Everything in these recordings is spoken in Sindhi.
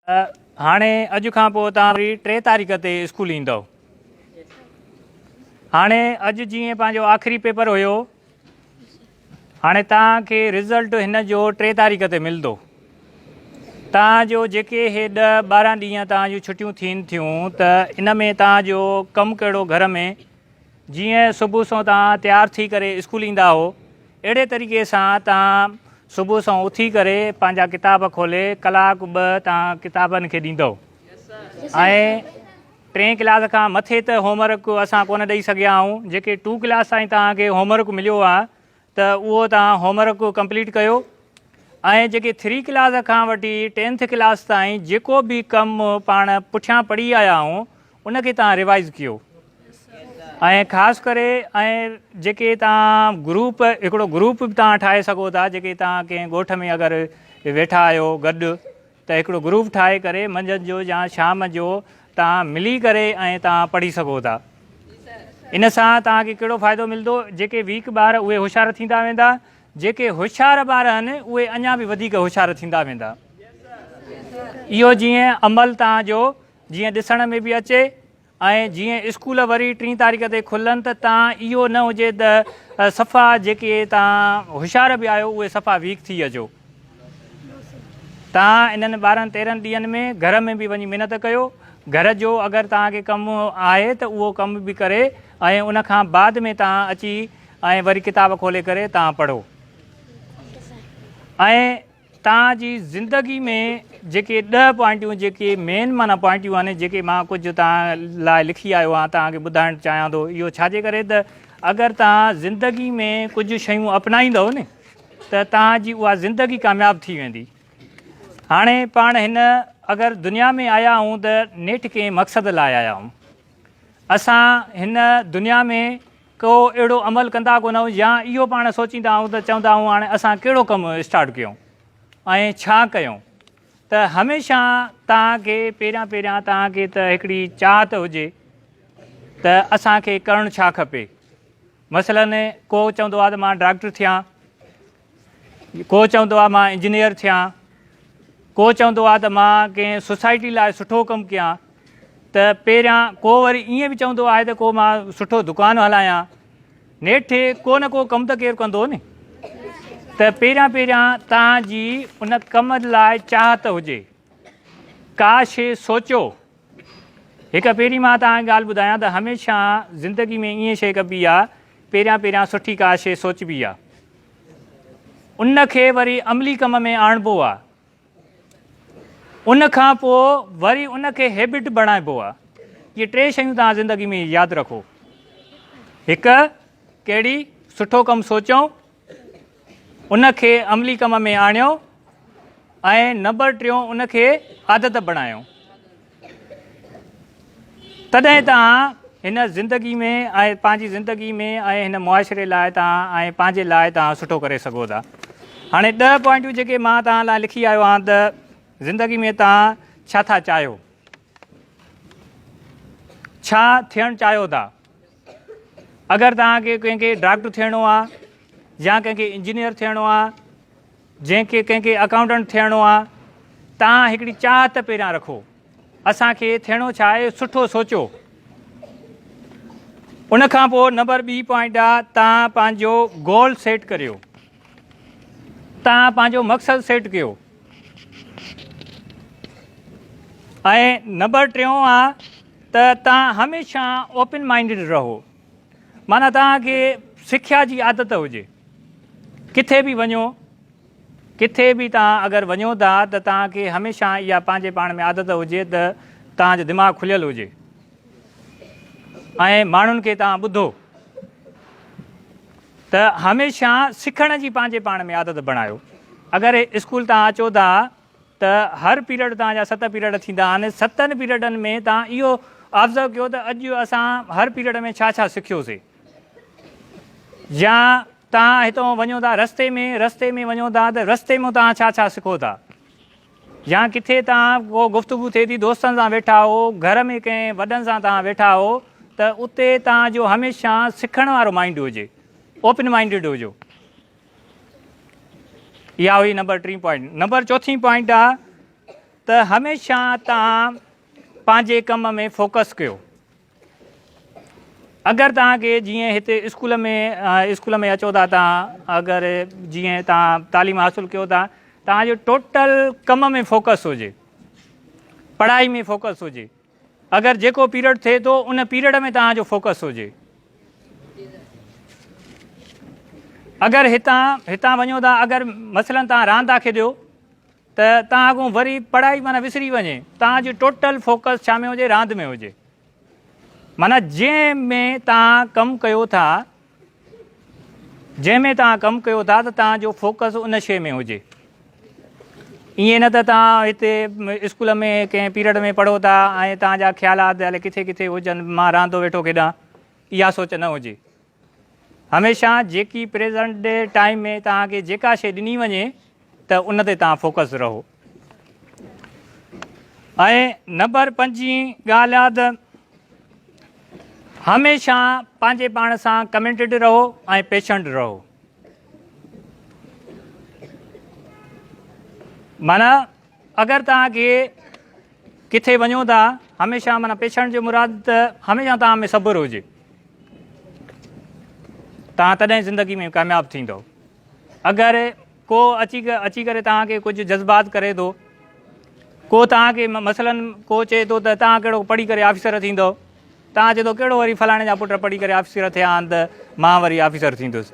هاڻي اڄ کان پوء توهان وري ٽي تاريخ تي اسڪول ايندؤ. هاڻي اڄ جيئن پنهنجو آخري پيپر هيو هاڻي توهان کي رزلٽ هن جو ٽي تاريخ تي ملندو. توهان جو جيڪي هي ڏهه 12 ڏينهن توهان جون ڇٽيون ٿين ٿيون ته ان ۾ توهان جو ڪم ڪهڙو گهر ۾ جيئن صبح سان توهان تيار ٿي ڪري اسڪول ايندا هو اهڙي طريقي سان توهان صبح سان اٿي ڪري پنهنجا ڪتاب کولي ڪلاڪ ٻه توهان ڪتابن کي ڏيندؤ ۽ ٽئين ڪلاس کان مٿي ته هوم ورڪ اسان ڪونه ڏئي سگهيا آهيون جيڪي ٽو ڪلاس تائين توهان کي هوم ورڪ مليو آهي ته اهو توهان هوم ورڪ ڪمپليٽ ڪيو ۽ جيڪي ٿري ڪلاس کان وٺي ٽينٿ ڪلاس تائين جيڪو به ڪم پاڻ پٺيان پڙهي آيا آهيون ان کي توهان ريوائز ڪيو ۽ خاص ڪري ۽ جيڪي توهان گروپ هڪڙو گروپ به توهان ٺاهي سگهو ٿا جيڪي توهان ڪنهن ڳوٺ ۾ اگر ويٺا آهيو گڏ ته هڪڙو گروپ ٺاهي ڪري منجهند جو يا شام جو توهان ملي ڪري ۽ توهان پڙهي سگهو ٿا. ان سان توهان کي ڪهڙو فائدو ملندو؟ جيڪي ويڪ ٻار اهي هوشيار ٿيندا ويندا، جيڪي هوشيار ٻار آهن اهي اڃا به وڌيڪ هوشيار ٿيندا ويندا. اهو جيئن عمل توهان جو جيئن ڏسڻ ۾ به اچي ۽ جيئن اسڪول وري ٽين تاريخ تي کلن ته تان اهو نه هجي ته صفا جيڪي تان هوشيار به آهيو اهي صفا ويڪ ٿي اچو. تان انهن 12 13 ڏينهن ۾ گهر ۾ به وڃي محنت ڪيو. گهر جو اگر تان کي ڪم آهي ته اهو ڪم به ڪري ۽ ان کان بعد ۾ تان اچي ۽ وري ڪتاب کولي ڪري تان پڙهو ۽ توهان جي زندگي ۾ جيڪي ڏهه پوائنٽيون جيڪي مين معنيٰ پوائنٽيون آهن جيڪي مان ڪجهه توهان لاء لکي آيو آهيان توهان کي ٻڌائڻ چاهيان ٿو اهو ڇا جي ڪري ته اگر توهان زندگي ۾ ڪجهه شيون اپنائيندؤ نه ته توهان جي اها زندگي ڪامياب ٿي ويندي. هاڻي پاڻ هن اگر دنيا ۾ آيا آهيون ته نيٺ ڪنهن مقصد لاء آيا آهيون. اسان هن دنيا ۾ ڪو اهڙو عمل ڪندا ڪونه آهيون يا اهو پاڻ سوچيندا آهيون ته چوندا آهيون هاڻي اسان ڪهڙو ڪم اسٽارٽ ڪيون ۽ ڇا ڪيون ته هميشه توهان کي پهريان پهريان توهان کي ته هڪڙي چاهت هجي ته اسان کي ڪرڻ ڇا کپي مثلا ڪو چوندو آهي ته مان ڊاڪٽر ٿيان ڪو چوندو آهي مان انجنيئر ٿيان، ڪو چوندو آهي ته مان ڪنهن سوسائٽي لاء سٺو ڪم ڪيان ته پهريان ڪو وري ائين به چوندو آهي ته ڪو مان سٺو دڪان هلايان نيٺ ڪو نه ڪو ڪم ته ڪير ڪندو ني ته پهريان پهريان توهان جي ان ڪم لاء چاهت هجي ڪا شي سوچو هڪ پهرين مان توهان کي ڳالهه ٻڌايان ته هميشه زندگي ۾ ائين شي ڪبي آهي پهريان پهريان سٺي ڪا شي سوچبي آهي ان کي وري عملي ڪم ۾ آڻبو آ ان کان پوء وري ان کي هيبٽ بڻائبو آ. اهي ٽي شيون توهان زندگي ۾ ياد رکو. هڪ ڪهڙي سٺو ڪم سوچيو ان کي عملي ڪم ۾ آڻيو ۽ نمبر ٽيون ان کي عادت بڻايو. تڏهن توهان هن زندگي ۾ ۽ پنهنجي زندگي ۾ ۽ هن معاشري لاء توهان ۽ پنهنجي لاء توهان سٺو ڪري سگهو ٿا. هاڻي ڏهه پوائنٽون جيڪي مان توهان لاء لکي آيو آهيان ته زندگي ۾ توهان ڇا ٿا چاهيو؟ ڇا ٿيڻ چاهيو ٿا؟ اگر توهان کي ڪنهن کي ڊاڪٽر ٿيڻو آهي يا ڪنهن کي انجنيئر ٿيڻو آهي جنهن کي ڪنهن کي اڪائونٽنٽ ٿيڻو آ تان هڪڙي چاهت پهريان رکو اسان کي ٿيڻو ڇا آهي سٺو سوچو ان کان پوء نمبر ٻي پوائنٽ آ تان پنهنجو گول سيٽ ڪريو تان پنهنجو مقصد سيٽ ڪيو ۽ نمبر ٽيون آ ته تان هميشه اوپن مائنڊڊ رهو معنيٰ توهان کي سکيا جي عادت هجي. ڪٿي به وڃو، ڪٿي به توهان اگر وڃو ٿا ته توهان کي هميشه اها پنهنجي پاڻ ۾ عادت هجي ته توهان جو دماغ کليل هجي ۽ ماڻهن کي توهان ٻڌو ته هميشه سکڻ جي پنهنجي پاڻ ۾ عادت بڻايو. اگر اسڪول توهان اچو ٿا ته هر پيريڊ توهان جا ست پيريڊ ٿيندا آهن، ستن پيريڊن ۾ توهان اهو آبزرو ڪيو ته اڄ اسان هر پيريڊ ۾ ڇا ڇا سکيوسي يا توهان هتان وڃو ٿا رستي ۾ رستي ۾ وڃو ٿا ته رستي ۾ توهان ڇا ڇا سکو ٿا يا ڪٿي توهان ڪو گفتگو ٿئي ٿي دوستن سان ويٺا هو گهر ۾ ڪنهن وڏن سان توهان ويٺا هو ته اتي توهان جو هميشه سکڻ وارو مائنڊ هجي اوپن مائنڊيڊ هجو. اها هئي نمبر ٽين پوائنٽ. نمبر چوٿين پوائنٽ آ ته ته هميشه توهان پنهنجي ڪم ۾ فوڪس ڪيو. اگر توهان کي جيئن هتي اسڪول ۾ اسڪول ۾ اچو ٿا توهان اگر جيئن توهان تعليم حاصل ڪيو ٿا توهان جو ٽوٽل ڪم ۾ فوڪس هجي پڙهائي ۾ فوڪس هجي اگر جيڪو پيريڊ ٿئي ٿو ان پيريڊ ۾ توهان جو فوڪس هجي اگر هتان هتان وڃو ٿا اگر مثلا توهان راند ٿا کيڏيو ته توهان کان وري پڙهائي معنيٰ وسري وڃي توهان جو ٽوٽل فوڪس ڇا ۾ هجي راند ۾ هجي معنيٰ جنهن ۾ توهان ڪم ڪيو ٿا، جنهن ۾ توهان ڪم ڪيو ٿا ته توهان جو فوڪس ان شيء ۾ هجي. ائين نه ته توهان هتي اسڪول ۾ ڪنهن پيريڊ ۾ پڙهو ٿا ۽ توهان جا خيالات الائي ڪٿي ڪٿي هجن، مان راندو ويٺو کيڏان، اها سوچ نه هجي. هميشه جيڪي پريزنٽ ٽائيم ۾ توهان کي جيڪا شيء ڏني وڃي ته ان تي توهان فوڪس رهو. ۽ نمبر پنجين ڳالهه آ ته هميشه پنهنجي پاڻ سان ڪميٽيڊ رهو ۽ پيشنٽ رهو. معنيٰ اگر توهان کي ڪٿي وڃو ٿا هميشه معنيٰ پيشنٽ جو مراد ته هميشه توهان ۾ صبر هجي توهان تڏهن زندگي ۾ ڪامياب ٿيندو. اگر ڪو اچي اچي ڪري توهان کي ڪجهه جذبات ڪري ٿو ڪو توهان کي مثلا ڪو چئي ٿو ته توهان ڪهڙو پڙهي ڪري آفيسر ٿيندو توهان چئي ٿو ڪهڙو وري فلاڻي جا پٽ پڙهي ڪري آفيسر ٿيا آهن ته مان وري آفيسر ٿيندس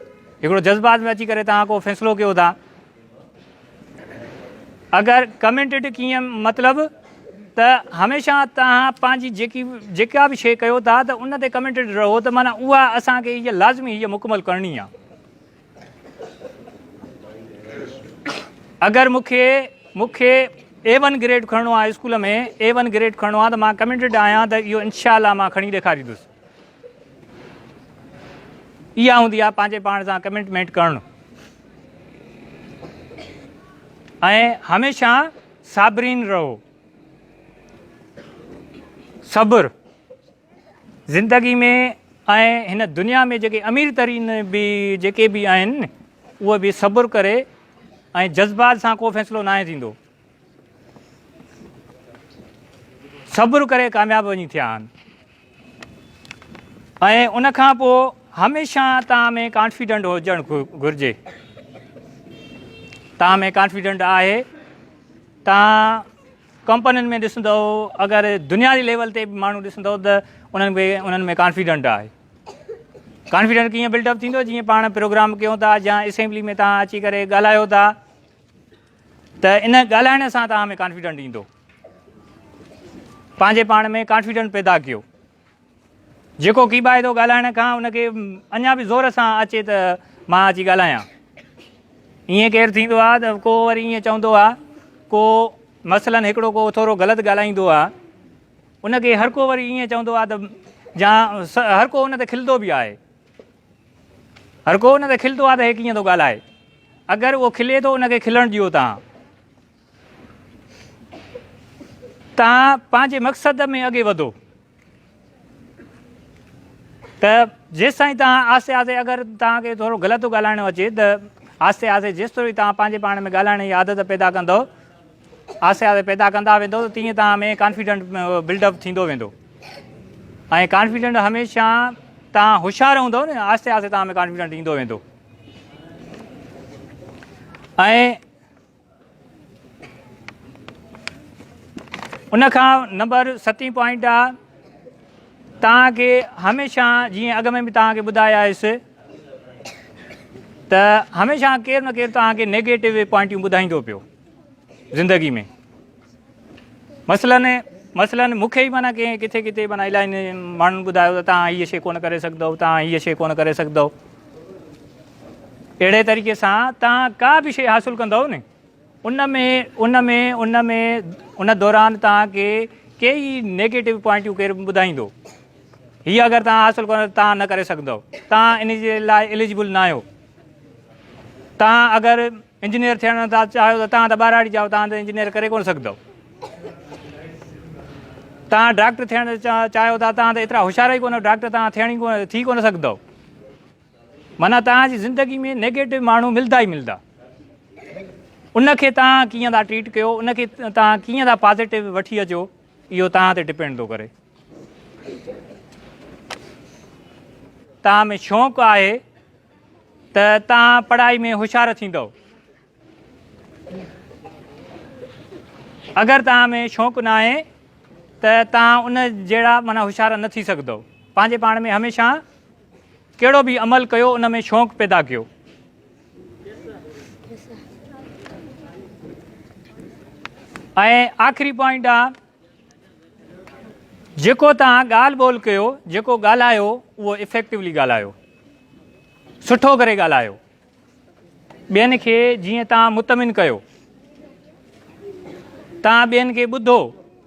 هڪڙو جذبات ۾ اچي ڪري توهان ڪو فيصلو ڪيو ٿا اگر ڪميٽيڊ ڪيئن مطلب ته هميشه توهان پنهنجي جيڪي جيڪا به شيء ڪيو ٿا ته ان تي ڪميٽيڊ رهو ته معنيٰ اها اسان کي هيء لازمي هيء مڪمل ڪرڻي آهي. اگر مون کي مون کي اي ون گريڊ کڻڻو آهي اسڪول ۾ اي ون گريڊ کڻڻو آهي ته مان ڪميٽيڊ آهيان ته اهو انشاء الله مان کڻي ڏيکاريندس. اها هوندي آهي پنهنجي پاڻ سان ڪمٽمينٽ ڪرڻ ۽ هميشه صابرين رهو. صبر زندگي ۾ ۽ هن دنيا ۾ جيڪي امير ترين به جيڪي به آهن اهي به صبر ڪري ۽ جذبات سان ڪو فيصلو ناهي ٿيندو. صبر ڪري ڪامياب وڃي ٿيا آهن ۽ ان کان پوء هميشه توهان ۾ ڪانفيڊنٽ هجڻ گهرجي. توهان ۾ ڪانفيڊنٽ آهي توهان ڪمپنين ۾ ڏسندو اگر دنيا جي ليول تي به ماڻهو ڏسندو ته انهن کي انهن ۾ ڪانفيڊنٽ آهي. ڪانفيڊنٽ ڪيئن بلڊ اپ ٿيندو جيئن پاڻ پروگرام ڪيون ٿا يا اسيمبلي ۾ توهان اچي ڪري ڳالهايو ٿا ته ان ڳالهائڻ سان توهان ۾ ڪانفيڊنٽ ايندو. پنهنجي پاڻ ۾ ڪانفيڊنٽ پيدا ڪيو. جيڪو ڪيٻائي ٿو ڳالهائڻ کان ان کي اڃا به زور سان اچي ته مان اچي ڳالهايان. ائين ڪير ٿيندو آهي ته ڪو وري ائين چوندو آهي ڪو مثلاً هڪڙو ڪو ٿورو غلط ڳالهائيندو آهي ان کي هر ڪو وري ائين چوندو آهي ته جا هر ڪو ان تي کلندو به آهي. هر ڪو ان تي کلندو آهي ته هي ڪيئن ٿو ڳالهائي. اگر اهو کلي ٿو ان کي کلڻ ڏيو توهان. توهان پنهنجي مقصد ۾ اڳي وڌو ته جيستائين توهان آهستي آهستي اگر توهان کي ٿورو غلط ڳالهائڻو اچي ته آهستي آهستي جيستوڻي توهان پنهنجي پاڻ ۾ ڳالهائڻ جي عادت پيدا ڪندؤ آهستي آهستي پيدا ڪندا ويندؤ ته تيئن توهان ۾ ڪانفيڊنٽ بلڊ اپ ٿيندو ويندو ۽ ڪانفيڊنٽ هميشه توهان هوشيار هوندؤ نه آهستي آهستي توهان ۾ ڪانفيڊنٽ ايندو ويندو ۽ ان کان نمبر ستين پوائنٽ آ توهان کي هميشه جيئن اڳ ۾ به توهان کي ٻڌايو آهيس ته هميشه ڪير نه ڪير توهان کي نيگيٽو پوائنٽيون ٻڌائيندو پيو زندگي ۾ مثلاً مثلاً مون کي ئي معنيٰ ڪنهن ڪٿي ڪٿي معنيٰ الاهي ماڻهن ٻڌايو ته توهان هيء شيء ڪونه ڪري سگهندؤ توهان هيء شيء ڪونه ڪري سگهندؤ اهڙي طريقي سان توهان ڪا به شيء حاصل ڪندؤ نه ان ۾ ان ۾ ان ۾ ان دوران توهان کي ڪيئي نيگيٽو پوائنٽيون ڪير ٻڌائيندو هي اگر توهان حاصل ڪرڻ توهان نه ڪري سگهندؤ توهان ان جي لاء اليجبل نه آهيو توهان اگر انجنيئر ٿيڻ ٿا چاهيو ته توهان ته ٻهراڙي جا آهيو توهان ته انجنيئر ڪري ڪونه سگهندؤ توهان ڊاڪٽر ٿيڻ چاهيو ٿا توهان ته ايترا هوشيار ئي ڪونه ڊاڪٽر توهان ٿيڻ ئي ڪونه ٿي ڪونه سگهندؤ معنيٰ توهان جي زندگي ۾ نيگيٽو ماڻهو ملدا ئي ملدا. ان کي توهان ڪيئن ٿا ٽريٽ ڪيو، ان کي توهان ڪيئن ٿا پازيٽو وٺي اچو، اهو توهان تي ڊپينڊ ٿو ڪري. توهان ۾ شوق آهي ته توهان پڙهائي ۾ هوشيار ٿيندؤ. اگر توهان ۾ شوق ناهي ته توهان ان جهڙا معنيٰ هوشيار نه ٿي سگهندؤ. پنهنجي پاڻ ۾ هميشه ڪهڙو به عمل ڪيو ان ۾ شوق پيدا ڪيو. ۽ آخري پوائنٽ آ جيڪو توهان ڳالهه ٻولهه ڪيو جيڪو ڳالهايو اهو افيڪٽولي ڳالهايو سٺو ڪري ڳالهايو ٻين کي جيئن توهان مطمئن ڪيو توهان ٻين کي ٻڌو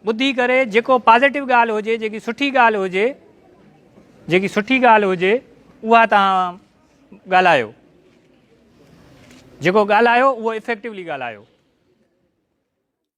ٻڌي ڪري جيڪو پازيٽو ڳالهه هجي جيڪي سٺي ڳالهه هجي جيڪي سٺي ڳالهه هجي اها توهان ڳالهايو جيڪو ڳالهايو اهو افيڪٽولي ڳالهايو.